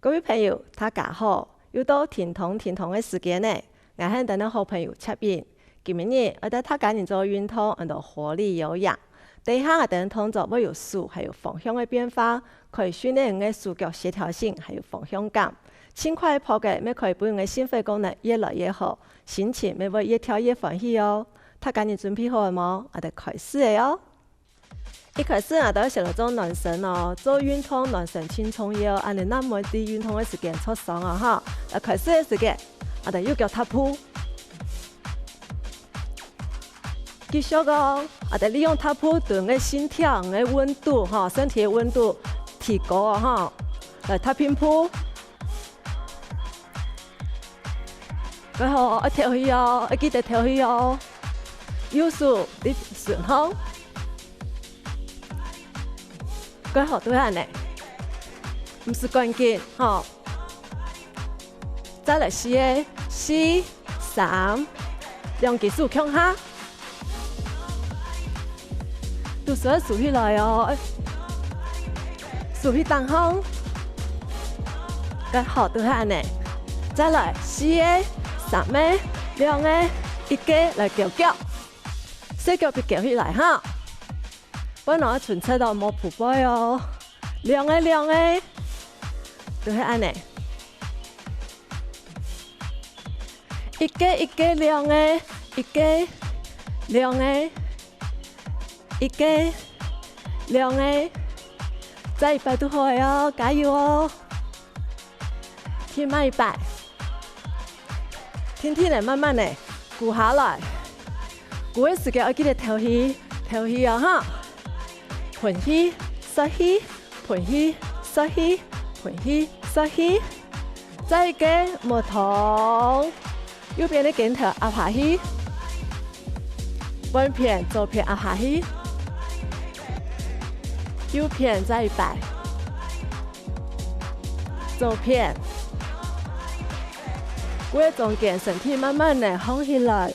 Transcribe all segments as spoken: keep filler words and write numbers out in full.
各位朋友，大家好！又到停動停動个時間呢，𠊎係你等个好朋友Chapin。今晡日愛帶大家人做運動，安到活力有氧。等一下𠊎等動作會有手還有方向个變化，可以訓練你个手腳協調性還有方向感。輕快跑个乜可以分你个心肺功能越來越好，心情乜會越跳越歡喜哦。大家人準備好了無？𠊎等開始了哦！ 一開始𠊎兜先來做暖身哦，做運動暖身盡重要，恁仔正毋會在運動个時間著傷哦哈。來，開始个時間，𠊎兜右腳踏步。繼續哦，𠊎兜利用踏步對你个心跳、你个溫度哈，身體个溫度提高哦哈。來，踏平步。 過好，愛敨氣哦，愛記得敨氣哦。右手在身項。過好，就恁仔。毋使趕緊，吼。再來四个，四、三，兩隻手共下。 肚屎愛收起來哦，收去頂項。過好，就係恁仔。再來，四个、三个、兩个、一个，來勾腳。細腳必勾起來哈。背囊愛伸直哦，莫匍背哦。兩个，兩个，就係恁仔。 一个，一个，兩个，一个，兩个，一个，兩个，再一擺就好了哦，加油哦！第二擺，定定仔慢慢仔跍下來，跍个時間愛記得敨氣，敨氣哦哈！歕氣，吸氣， 歕氣，吸氣，歕氣，吸氣。再一个，莫動。右片个肩頭壓下去。換片，左片壓下去。右片，再一擺。左片。跍个中間，身體慢慢仔䟘起來，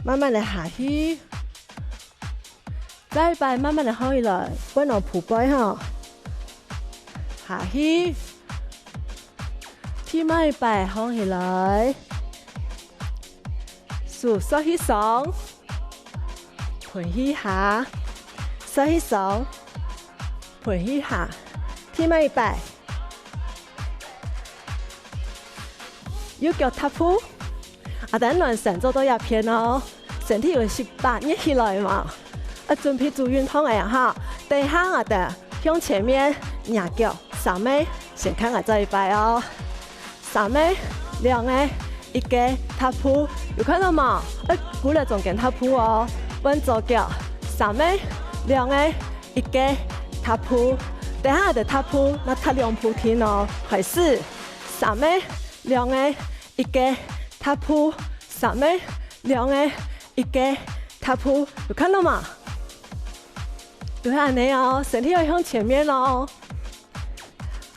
慢慢仔下去。 再一擺慢慢仔䟘起來，背囊匍背吼。下去。第二擺䟘起來。手欶氣上，歕氣下，欶氣上，歕氣下。第二擺。 右腳踏步。啊，𠊎兜暖身做到這片哦，身體有息把熱起來無？啊，準備做運動了哈。等一下𠊎兜向前面迎腳，三个，先看𠊎做一擺哦。三个，兩个，一个，踏步，有看到無？愛跍來中間踏步哦。換左腳，三个，兩个， 一个，踏步。等下𠊎兜踏步，那踏兩步停哦。開始，三个，兩个，一个，踏步。三个，兩个，一个，踏步。有看到無？就係恁仔哦，身體愛向前面哦。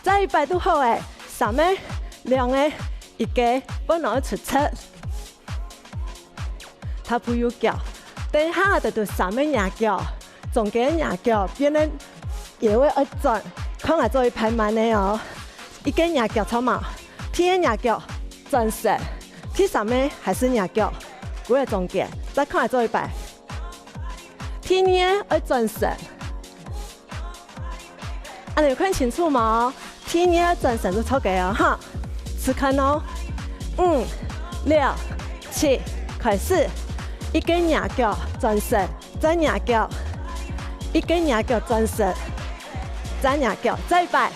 再一擺就好了，三个，兩个，一个，背囊愛伸直。 踏步右腳。等一下𠊎兜就三个迎腳，中間个迎腳變到腰仔愛轉，看𠊎做一擺慢个哦。一个迎腳著無？第二个迎腳轉身，第三个還係迎腳，跍个中間，再看𠊎做一擺。第二个愛轉身， 恁仔有看清楚無？第二个轉身就著个哦，哈。試看哦。五、六、七，開始。一个迎腳轉身，再迎腳。一个迎腳轉身，再迎腳，再一擺。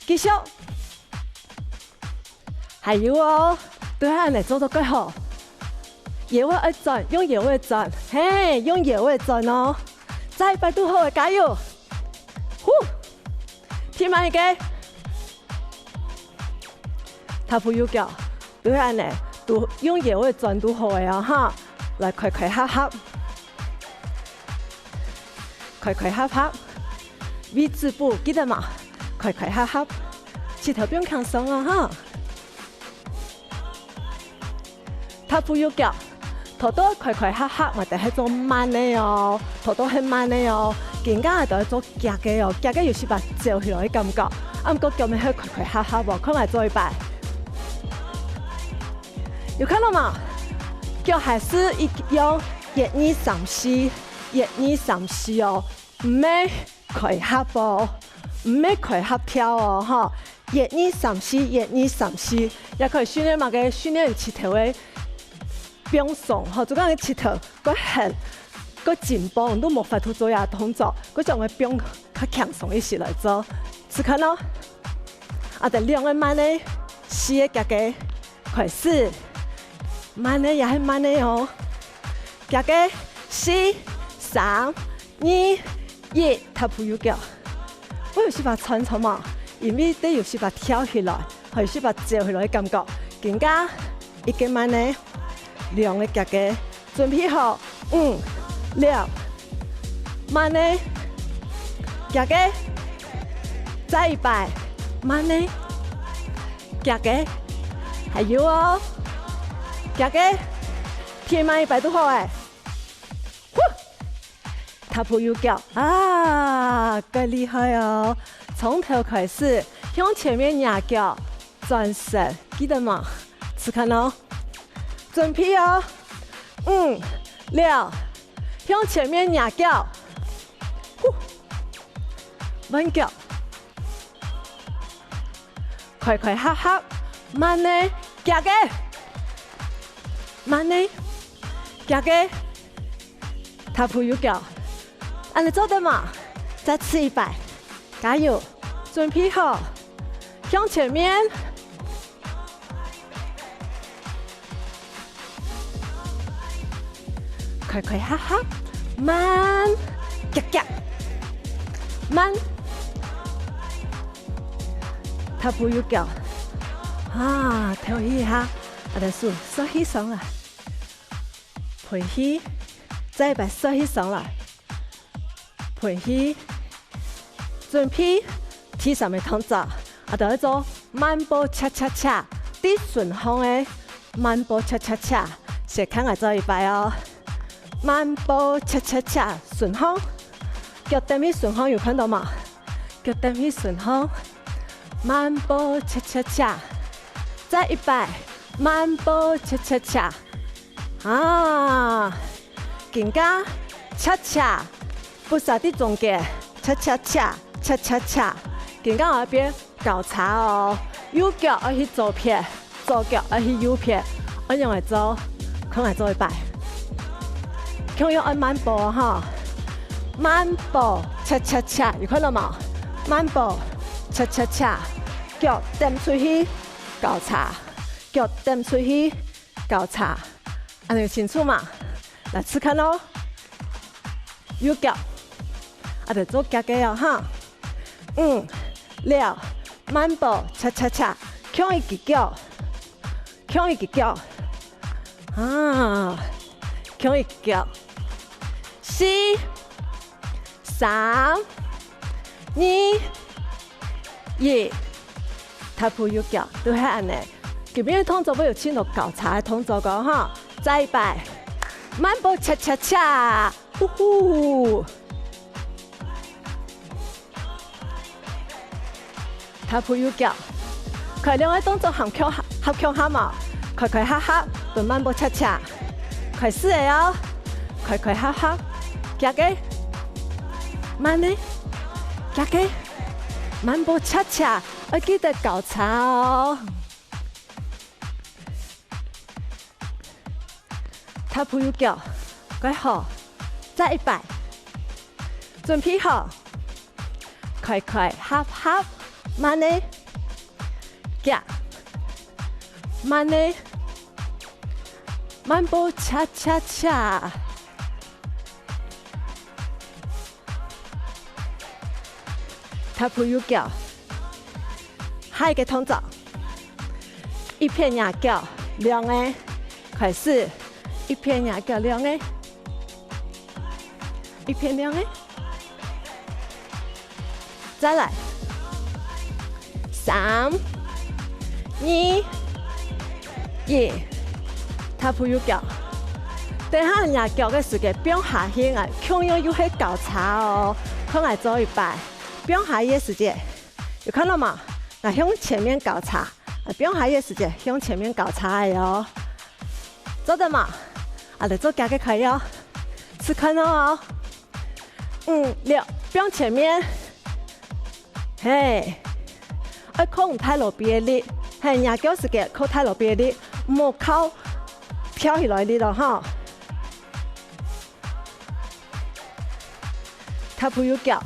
繼續。 還有哦，就係恁仔做到蓋好。腰仔愛轉，用腰仔轉，嘿，用腰仔轉哦。再一擺就好了，加油！呼！第二个，踏步右腳，就係恁仔，就用腰仔轉就好了哦，哈。來，開開合合。 開開合合，V字步，記得無？開開合合，膝頭放輕鬆哦，哈。踏步右腳，頭到開開合合，𠊎兜係做慢个哦，頭到係慢个哦，今下𠊎兜愛做遽个哦，遽个有時會走起來个感覺，啊毋過腳乜係開開合合哦，看𠊎做一擺。有看到無？腳還係一樣，一二三四，一二三四哦，毋係開合哦，毋係開合跳哦，吼，一二三四，一二三四，也可以訓練麼个？訓練膝頭个 放鬆，吼，就講你膝頭過絚、過緊繃，你都無法度做這動作，過將佢放較輕鬆一息來做。試看哦。啊，等兩个慢个，四个遽个，開始。慢个也係慢个哦。遽个，四、三、二、一，踏步右腳。𠊎有時會喘喘嘛，因為得有時會跳起來，還有時會走起來个感覺。今下 一个慢个，兩个遽个，準備好，五、六，慢个，遽个，再一擺，慢个，遽个，還有哦，遽个，第二擺都好欸。 呼！踏步右腳啊，蓋厲害哦！從頭開始，向前面迎腳，轉身，記得無？試看哦。準備哦，五、六，向前面迎腳，呼！換腳，開開合合，慢个，遽个，慢个，遽个， 踏步右腳，恁呢做得無？再試一擺，加油！準備好，向前面，開開合合，慢，遽遽，慢，踏步右腳，啊，敨氣一下，𠊎兜手欶氣上來。 歕氣，再一擺欶氣上來，歕氣，準備，第三个動作，𠊎兜愛做慢步恰恰恰，在順風个慢步恰恰恰，先看𠊎做一擺哦。慢步恰恰恰，順風，腳踮去順風，有看到無？腳踮去順風，慢步恰恰恰，再一擺，慢步恰恰恰。 啊，今下恰恰，不煞在中間，恰恰恰，恰恰恰。今下𠊎愛變交叉哦，右腳愛去左片，左腳愛去右片，恁樣來做，看𠊎做一擺。共樣愛慢步哦，吼，慢步，恰恰恰，有看到無？慢步，恰恰恰，腳踮出去，交叉，腳踮出去， 交叉。恁呢有清楚無？來試看哦。右腳，𠊎兜做遽个哦，哈。五、六，慢步，恰恰恰，共一隻腳，共一隻腳。啊，共一隻腳。四、三、二、一，踏步右腳，就係恁呢。今晡日動作會有盡多交叉个動作个吼，再一擺，慢步恰恰恰，呼呼。踏步右腳，開兩个動作合共合共下無？開開合合，分慢步恰恰。開始了哦！開開合合，遽个，慢个，遽个，慢步恰恰，愛記得交叉哦！踏步右腳，蓋好，再一擺，準備好，開開合合，慢个，遽，慢个，慢步恰恰恰。 踏步右腳。下一个動作，一片兩个，開始，一片兩个，一片兩个。再來，三、二、一，踏步右腳。等下若腳个時節放下去，𠊎共樣又係交叉哦。看𠊎做一擺，放下去个時節，有看到無？𠊎向前面交叉，啊，放下去个時節向前面交叉个哦。做得無？啊，來做加个開哦，試看哦。五、六，放前面。 嘿，愛靠你大老臂个力，嘿，若腳時節靠大老臂个力，毋好靠跳起來个力哦，吼。踏步右腳，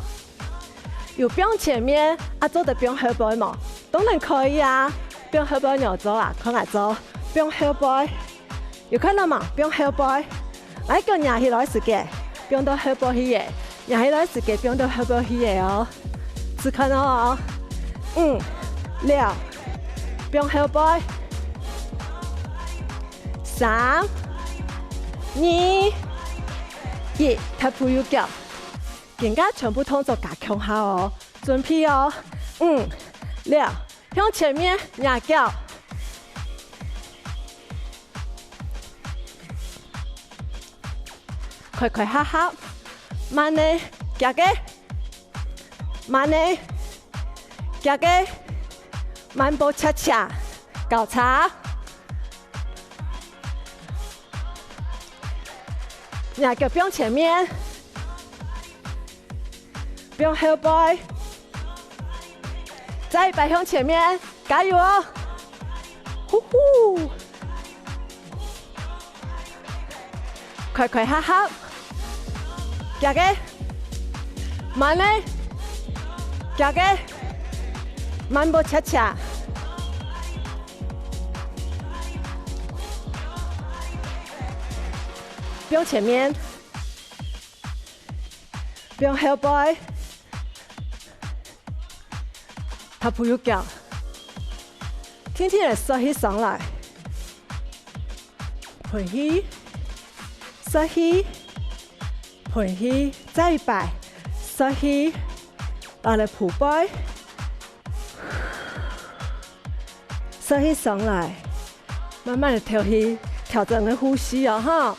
有放前面，啊，做得放後背無？當然可以啊，放後背仰做啊，看𠊎做，放後背。 有看到無？放後背。𠊎腳擎起來時節，放到後背去个；擎起來時節，放到後背去个哦。試看哦。五、六，放後背。三、二、一，踏步右腳。今下全部動作加共下哦，準備哦。五、六， 向前面，若腳。開開合合，慢个，遽个，慢个，遽个，慢步恰恰，交叉。若腳放前面。 放後背。再一擺向前面，加油哦！呼呼！開開合合，遽个，慢个，遽个，慢步恰恰。放前面。 放後背，踏步右腳，定定仔欶氣上來，歕氣，欶氣，歕氣，再一擺，欶氣，拿來鋪背，欶氣上來，慢慢仔敨氣，調整个呼吸哦，吼。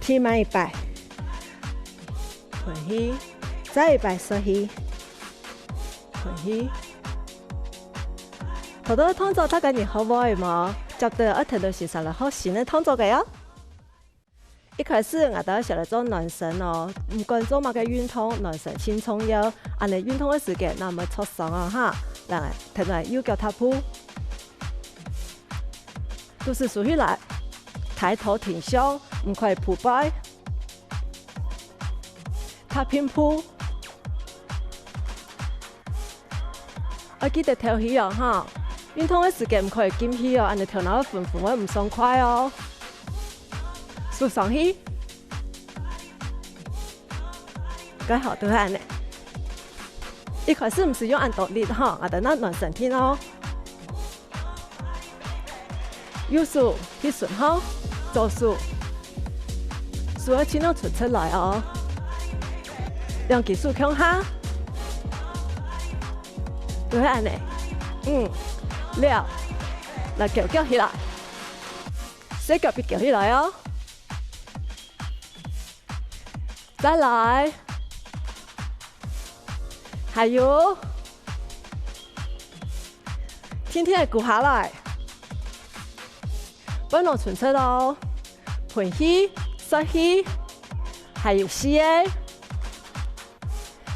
第滿一擺，歕氣，再一擺欶氣，歕氣。頭到个動作大家你學會無？接等愛跈等先生來學新个動作个哦。一開始𠊎兜先來做暖身哦，毋管做麼个運動，暖身盡重要。恁仔運動个時節，正毋會著傷哦哈。來，跈等右腳踏步。 肚屎收起來，抬頭挺胸，毋可以匍崁。踏平步。愛記得敨氣哦，哈！運動个時節毋可以噤氣哦，恁仔頭腦會昏昏，會毋爽快哦。手上去。 蓋好，就係恁仔。一開始毋使用恁多力吼，𠊎兜正暖身定哦。右手去順吼，左手，手愛盡量伸出來哦。兩隻手共下，就係恁仔。五、六，來，翹翹起來，細腳必翹起來哦。 再來。還有。定定仔跍下來。背囊伸直哦。歕氣，欶氣。還有四个。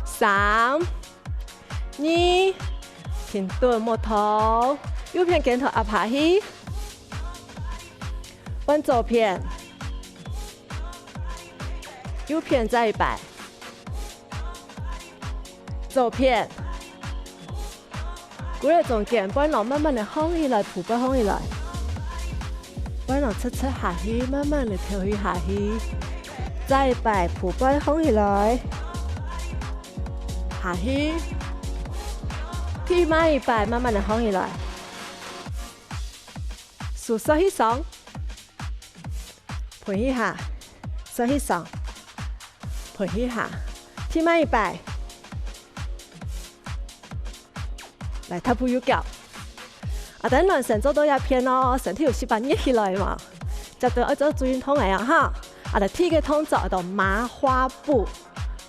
三、二，停頓，莫動。右片肩頭壓下去。換左片。 右片再一擺。左片。跍个中間，背囊慢慢仔䟘起來，匍崁䟘起來。背囊直直下去，慢慢仔敨氣下去。再一擺，匍崁䟘起來。下去。第滿一擺，慢慢仔䟘起來。手欶氣上。 歕氣下，欶氣上，歕氣下。第滿一擺。來，踏步右腳。啊，等暖身做到這片哦，身體有細把熱起來嘛？絕對愛做注意動个啊哈！啊，來，第一个動作，愛做麻花步，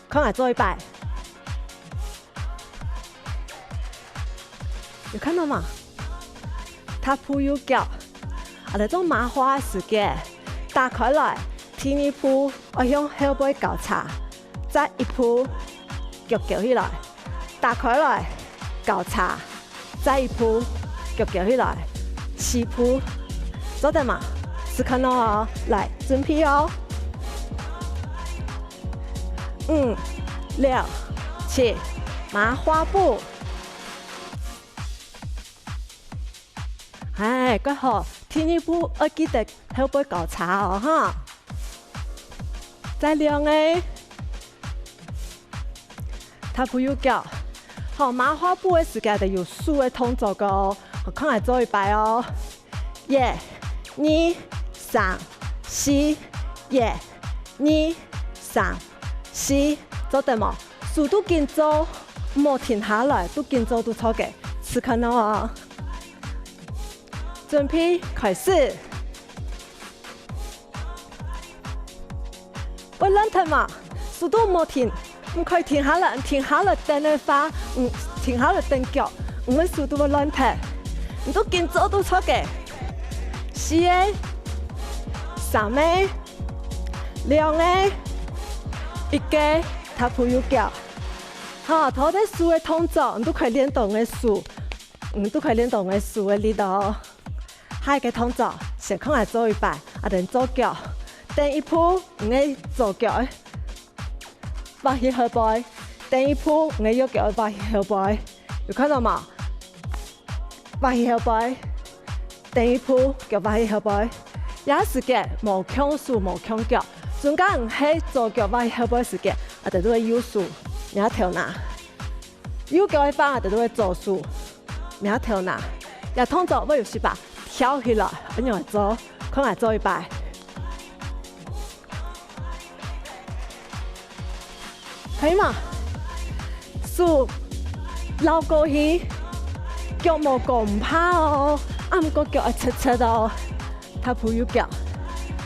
看𠊎做一擺。有看到無？踏步右腳，啊，來做麻花个時節，打開來，第二步愛向後背交叉，再一步，腳翹起來。 打開來，交叉，再一步，腳翹起來，四步，做得嗎？試看哦，來，準備哦。五、六、七，麻花步。哎，蓋好，第二步愛記得後背交叉哦，哈。再兩个。 踏步右腳。好，麻花步个時節就有手个動作个哦。好，看𠊎做一擺哦。一、二、三、四，一、二、三、四，做得無？手都緊做，毋好停下來，都緊做都著个。試看哦。準備，開始。 會亂忒嘛？手都莫停，毋可以停下來，停下來蹬个話，嗯，停下來蹬腳，你个手都會亂忒。你都緊做都著个。四个，三个，兩个，一个，踏步右腳。好，頭个手个動作，你都可以練到你个手，你都可以練到你个手个力哦。 下一个動作，先看𠊎做一擺，啊，等左腳，蹬一步，你个左腳，畫去後背，蹬一步，你个右腳畫去後背，有看到無？畫去後背，蹬一步，腳畫去後背。這時節無共手無共腳，中間你係左腳畫去後背時節，啊，就係右手，你个頭那。 右腳个話，就係左手，摸頭那。這動作會有時把跳起來，恁樣來做，看𠊎做一擺。可以嗎？手撈過去，腳無過毋怕哦，啊，毋過腳愛直直哦。踏步右腳，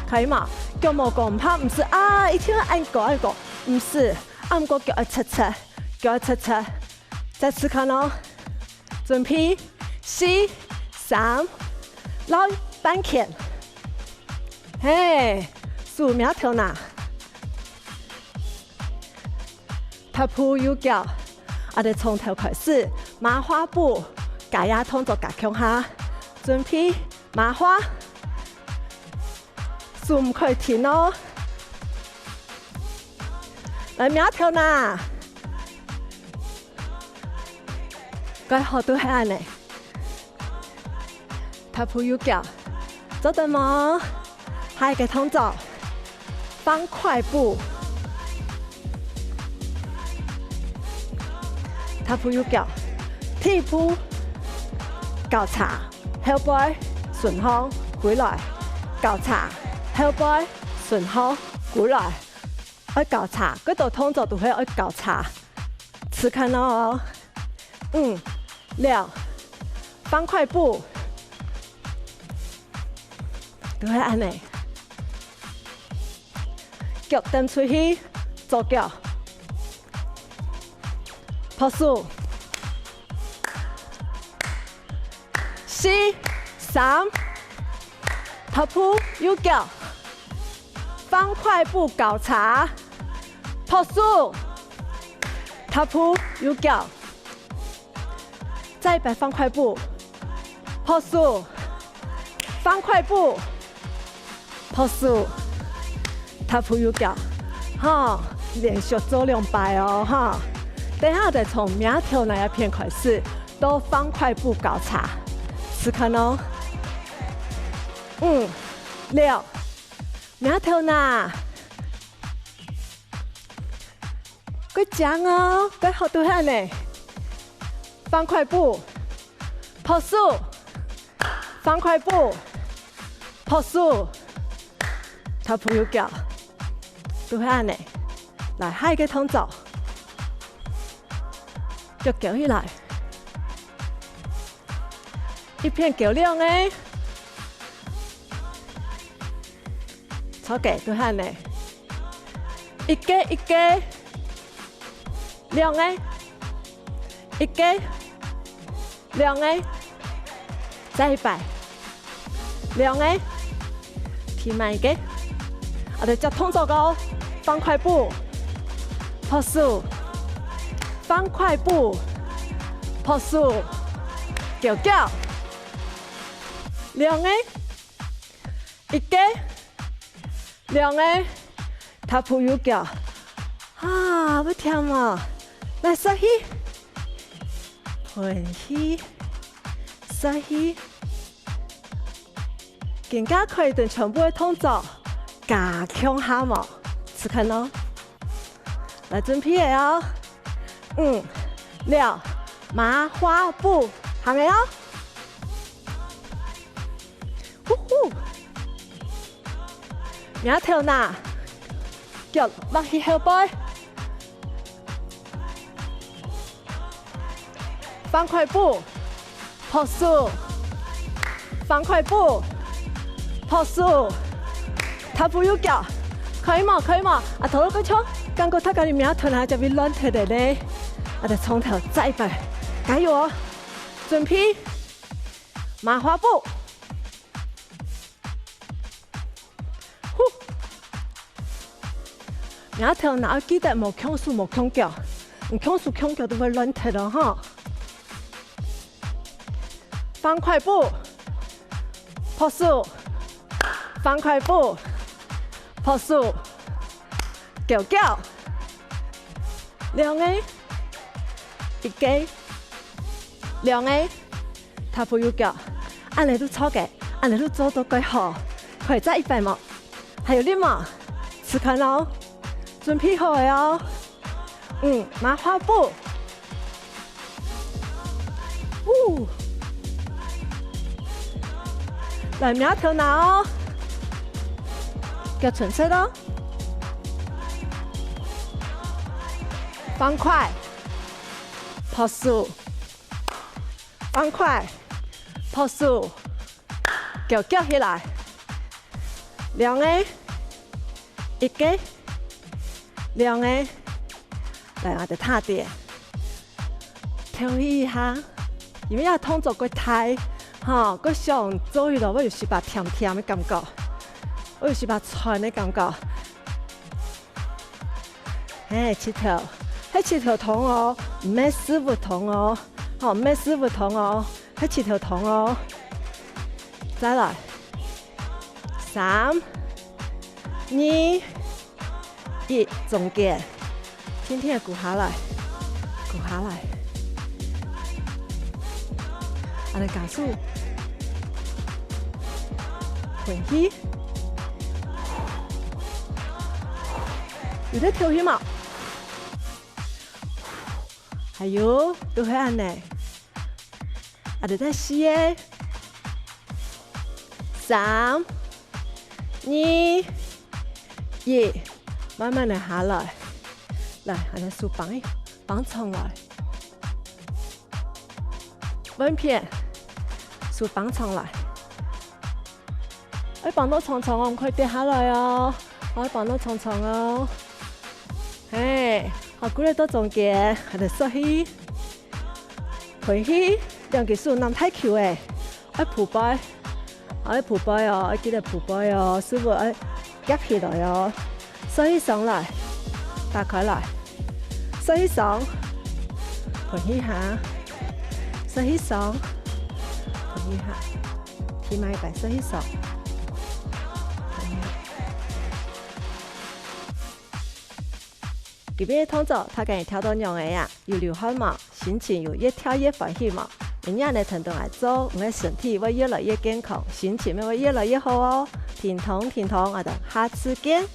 可以嗎？腳無過毋怕，毋使啊，一定愛恁高恁高，毋使，啊，毋過腳愛直直，腳愛直直。 再試看哦。準備，四、三，撈半圈。嘿，手摸頭那。踏步右腳，啊，就從頭開始，麻花步，加這動作加強下。準備，麻花。 手毋可以停哦。來，摸頭那。蓋好都係恁呢。踏步右腳，做得無？下一个動作，方塊步。踏步右腳，第一步，交叉。 後背順向歸來，交叉，後背順向歸來，愛交叉，該兜動作都係愛交叉。試看哦，五、六，方塊步，都係恁呢。 腳蹬出去，左腳，拍手。四、三，踏步，右腳，方塊步交叉，拍手，踏步，右腳。 再一擺方塊步，拍手，方塊步，拍手，踏步右腳，吼，連續做兩擺哦，吼。等下再從摸頭那一片開始，到方塊步交叉，試看哦。五、六，摸頭那。 蓋靚哦，蓋好都係恁呢。方塊步，拍手，方塊步，拍手，踏步右腳，都係恁呢。來，下一个動作，腳翹起來，一片翹兩个。著个，就恁呢。一个，一个，兩个，一个，兩个，再一擺，兩个，停慢一个。啊，對，接動作哦，放快步，拍手，放快步，拍手，叫叫，兩个。 一个，兩个，踏步右腳。啊，會忝無？來，吸氣，歕氣，吸氣。更加可以同全部个動作加強下無？試看哦。 來，準備个哦。五、六，麻花步，行个哦。呼呼。摸頭那，腳落去後背。 放快步，拍手，放快步，拍手，踏步右腳，可以無？可以無？啊，頭腦个手，感覺大家个命吞下就會亂忒个呢。啊，就從頭再一擺，加油哦！準備，麻花步。 呼！若頭那愛記得莫共手莫共腳，你共手共腳就會亂忒囉吼。放快步，拍手，放快步，拍手，狗狗。 兩个，一个，兩个，踏步右腳，恁呢就著个，恁呢就做到蓋好，可以再一擺無？還有力無？試看哦，準備好个哦。嗯，麻花步。嗚，來摸頭那哦，腳伸直哦。 放快，拍手，放快，拍手，腳翹起來。兩个，一个，兩个，來，𠊎兜踏點。 休息一下，因為這動作較大，吼，較想做起來會有時把甜甜个感覺，會有時把酸个感覺。嘿，膝頭，係膝頭痛哦，毋係屎朏痛哦，吼，毋係屎朏痛哦，係膝頭痛哦。再來，三、二、 一，中間，輕輕个跍下來，跍下來。恁呢加速，歕氣，有在敨氣無？還有，就係恁呢。 啊，就再試个。三、二、一，慢慢个下來。來，恁呢手放，放長來。換片，手放長來。愛放到長長哦，毋可以跌下來哦。愛放到長長哦。嘿，好，跍來到中間，恁呢吸氣。 歕氣，兩隻手揇大球仔，愛跍背，愛跍背哦，愛記得跍背哦，手愛夾起來哦。吸氣上來，打開來，吸氣上，歕氣下，吸氣上，歕氣下，停慢一擺，吸氣上，歕氣下。 今晡日个動作，大家有跳到仰仔啊？有流汗無？心情有越跳越歡喜無？每日恁呢跈等𠊎做，你个身體會越來越健康，心情也會越來越好哦。停動，停動，𠊎兜下次見。